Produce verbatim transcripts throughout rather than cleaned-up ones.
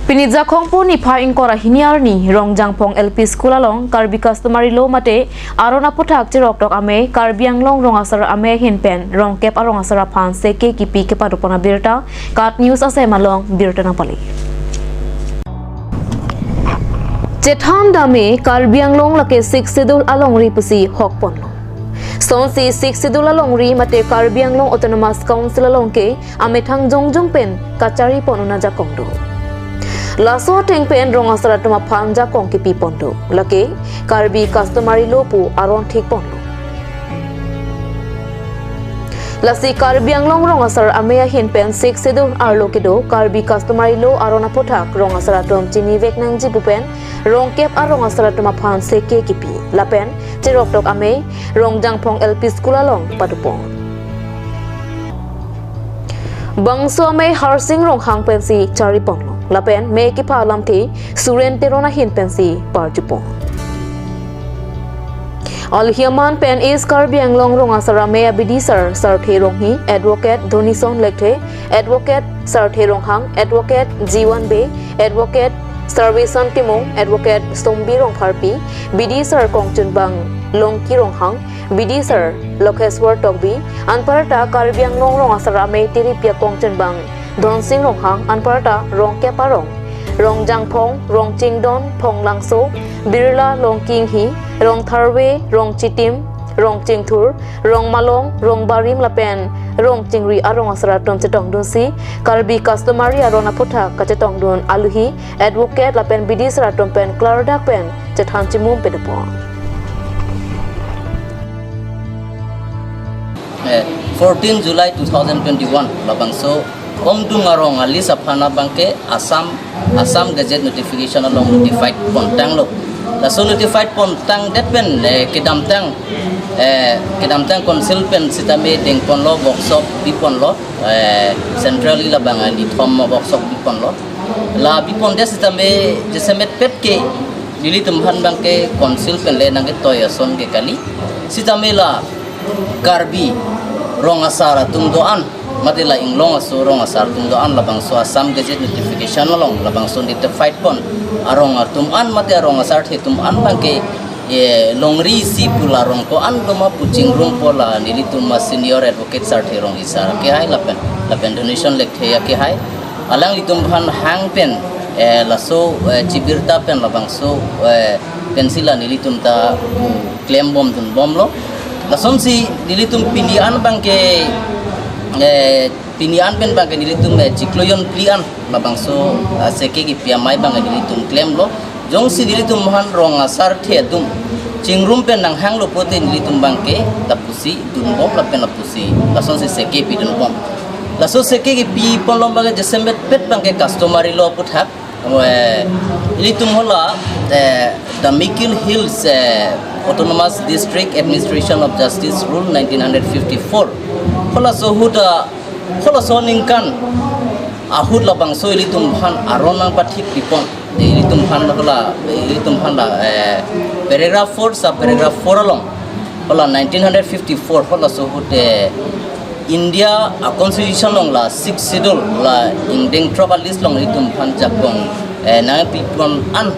Pini Jakhong pu niphai ingkoi ra hini arni Rongjangphong L P School along Karbi Customary Law mate aron aphuthak cheroktok amei Karbi Anglong Rong Asar Amei ahin pen Rongkep Arong Asar aphan seke kipi kepadopon abirta KAT News asai malong birta nangpali. Chethan dame Karbi Anglong lake Sixth Schedule alongri pusi hok ponlo. Sonsi Sixth Schedule alongri mate Karbi Anglong Autonomous Council along ke amethang jongjong pen kachari pon un ajakong do. Laso ateng pen rong asar atum aphan jakong kipi pon do. Lake Karbi Customary Law pu aron thik ponlo. Lasi Karbi Anglong Rong Asar Amei ahin pen Sixth Schedule arlo kedo Karbi Customary Law aron aphuthak rong asar atum chinivek nangji pu pen Rongkep Arong Asar atum aphan seke kipi. Lapen cheroktok amei Rongjangphong L P School along padopon. Bangso amei Harsing Ronghang pensi chari ponlo. Lapen mei kepha alamthe Suren Teron ahin pensi parjupon. Alhi aman pen East Karbi Anglong Rong Asar Amei abidisar Sarthe Ronghi, Advocate Dhonison Lekthe, Advocate Sarthe Ronghang, Advocate Jiwan Bey, Advocate Sarveson Timung, Advocate Sombi Rongpharpi, bidisar kongchunbang Longki Ronghang, bidisar Lokheswar Tokbi, anparta Karbi Anglong Rong Asar Amei tiripi akongchunbang Dhonsing Ronghang, anparta Rongkep Arong, Rongjangphong, Rongchingdon, Phonglangso, Birla, Longki Inghi, Rongtharve, Rongchitim, Rongchingthur, Rongmalong, Rongbarim lapen Rongchingri Arong Asar atum chetongdunsi Karbi Customary Aron aphuthak kachetongdun aluhi, advocate lapen bidisar atum pen klardak pen chethan chimum pedopon. Eh, fourteen July two thousand twenty-one, labangso ongdung arong a-list aphan abangke Assam, Assam Gazette notification along notified pontanglo. Laso notified pontangdet pen, eh, kedamtang, eh, kedamtang council pen sitame dengponlo, workshop biponlo, eh, centrally labang alithom workshop biponlo. La bipondet sitame jasemet pet ke nelitum aphan abangke council pen le nangketoi ason ke kali. Sitame la Karbi rong asar atum do-an, mate la inglong aso rong asar atum do-an, labangso Assam Gazette notification along labangso notified pon arong atum an mate arong asarthe atum an abangke, eh, longri isi pu la rong ko-an doma pu chingrumpo la nelitum a-senior advocate Sarthe Ronghi sir akehai lapen, lapen Dhonison Lekthe akehai, alanglitum aphan hang pen, eh, laso, eh, chibirta pen labangso, eh, pensi la nelitum ta klem bomdun bomlo. Lasonsi nelitum pini an abangke, eh, pini an pen abangke nelitum, eh, chiklo jon phli an labangso, ah, seke kipi amei abangke nelitum klemlo. Jongsi nelitum aphan rong asarthe atum chingrum pen nanghanglo pote nelitum abangke lapusi dunbom lapen lapusi lasonsi seke pidunbom. Laso seke kipi ponlo abangke jasemet pet abangke customary law aphuthak, eh, ilitum hala, eh, the Mikir Hills, eh, Autonomous District Administration of Justice Rule nineteen hundred fifty-four. Halaso ahut, ah, halaso aningkan ahut labangso ilitum aphan aron nangpathik pipon. Ilitum aphan hala, ilitum aphan la, eh, paragraph four, sub paragraph four along, hala nineteen hundred fifty-four, halaso ahut, eh, India a-constitution along la Sixth Schedule la ingdeng throk a-list along ilitum aphan jakong, eh, nangpipon an,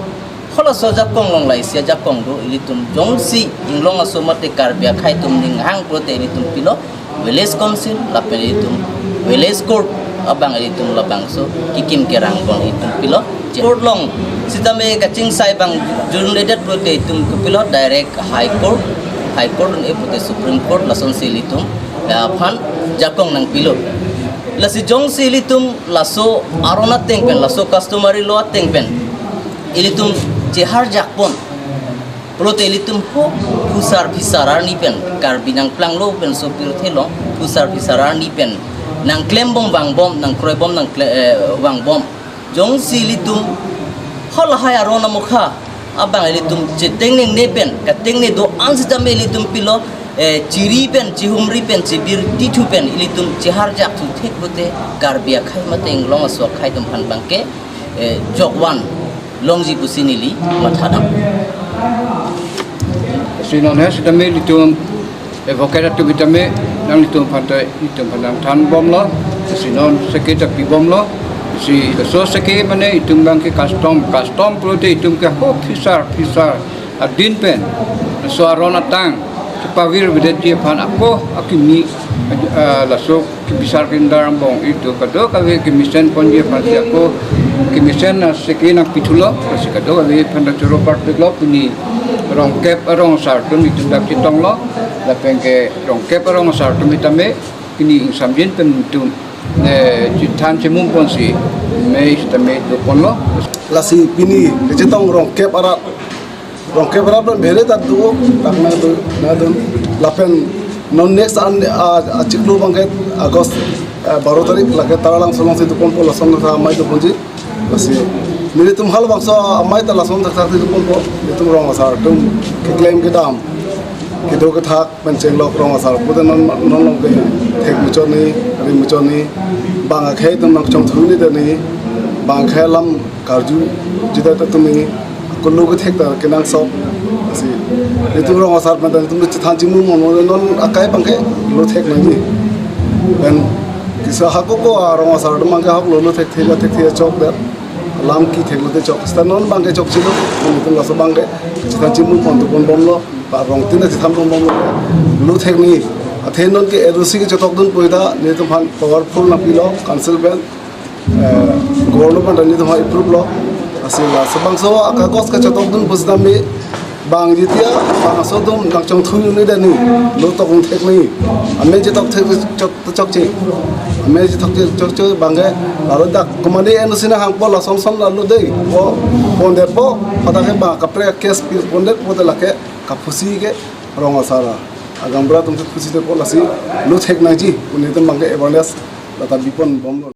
halaso jakong along la isi ajakong do, ilitum jongsi inglong aso mate Karbi akhei atum ninghang pulote ilitum pilo village council lapen ilitum village court abang ilitum labangso kikim kerang abang ilitum pilo. Court along sitame kachingsai abang jurledet pulote ilitum kopilo direct high court, high court un-e pulote Supreme Court, lasonsi ilitum, eh, aphan jakong nangpilo. Lasi jongsi ilitum laso aron ateng pen, laso customary law ateng pen ilitum cheharjak pon pulote ilitum ho phusar phisar arni pen, Karbi nangplanglo pen sopirthe along phusar phisar arni pen nangklembom vangbom, nangkroibom nangkle-, eh, vangbom. Jongsi ilitum halahai aron amokha abang ilitum chetengnengne pen, katengne do-an sitame ilitum pilo, eh, chiri pen, chihumri pen, chibirti thu pen ilitum cheharjak thu thek pulote Karbi akhei mate inglong aso akhei atum aphan abangke, eh, jokvan longji pusi neli mathadam. Si non he sitame ilitum advocate atum sitame nanglitum aphan ta, ilitum aphan nangthanbomlo. Si non seke ta pibomlo. Si laso seke mane itum abang ke custom, custom pulote itum ke ho phisar phisar adin pen laso aron atang kepavirvedetji aphan ako akimi, ah, laso kebisar kender angbong itum kadokave kemesen ponji aphan si ako kemesen aseke nangpithulo, si kadokave aphan ta choro parpiklo. Pini rongkep arong asar atum itum dak chetonglo, lapen ke rongkep arong asar atum itame pini ingsamjin pen itum, eh, chethan chemum ponsi mei sitame doponlo. Lasi pini kechetong rongkep arat, rongkep arat pen bhere ta do, dak nangdo, nangdun. Lapen non next an, a, achiklo abang ke August, eh, baro tarik lake Taralangso alongsi doponpo, lason tha amei doponji. Lasi nelitum halabangso amei ta lason thakthak si doponpo. Nelitum rong asar atum keklem kedam, kedo kethak pen chenglok rong asar pute non, non along ke thek muchot ni, ri muchot ni, bang akhei atum nangchongthu un'edetji, bang akhei alam karjuji det atum ni, kolo kethek ta kenangsot. Lasi nelitum rong asar pen ta nelitum chethan chemum ponlo, non akai abang ke lo thek nangji. Pen kisa hako ko arong asar atum abang ke hako lo, lo thekthe, lo thekthe chokdet. Alam kethek lote chok. Seta non abang ke chokchelo. Nelitum laso abang ke chethan chemum pon, doponbomlo. Ba rong tin ta chethan ponbomlo. Lo thek nangji. Athe non ke L O C kechetokdun pulote nelitum aphan powerful nangpilo council pen, eh, governor pen ta nelitum aphan approve lo. Lasi laso bangso akagos kechetokdun pusitame bang jitia bangso atum nangchongthu un'edetji, lo tokdun thek nangji. Amei chetok thek chok, chokche. Amei chetok thek chokche abang ke, lalo dak komane N O C nanghangpo lason son lalo dei, po, pondetpo, hadak ke bang kaprek case pi pondetpo, te lake kaphusi ke rong asar a, agaonbura atum ke phusi detpo. Lasi lo thek nangji pu nelitum abang ke awareness lata biponbomlo.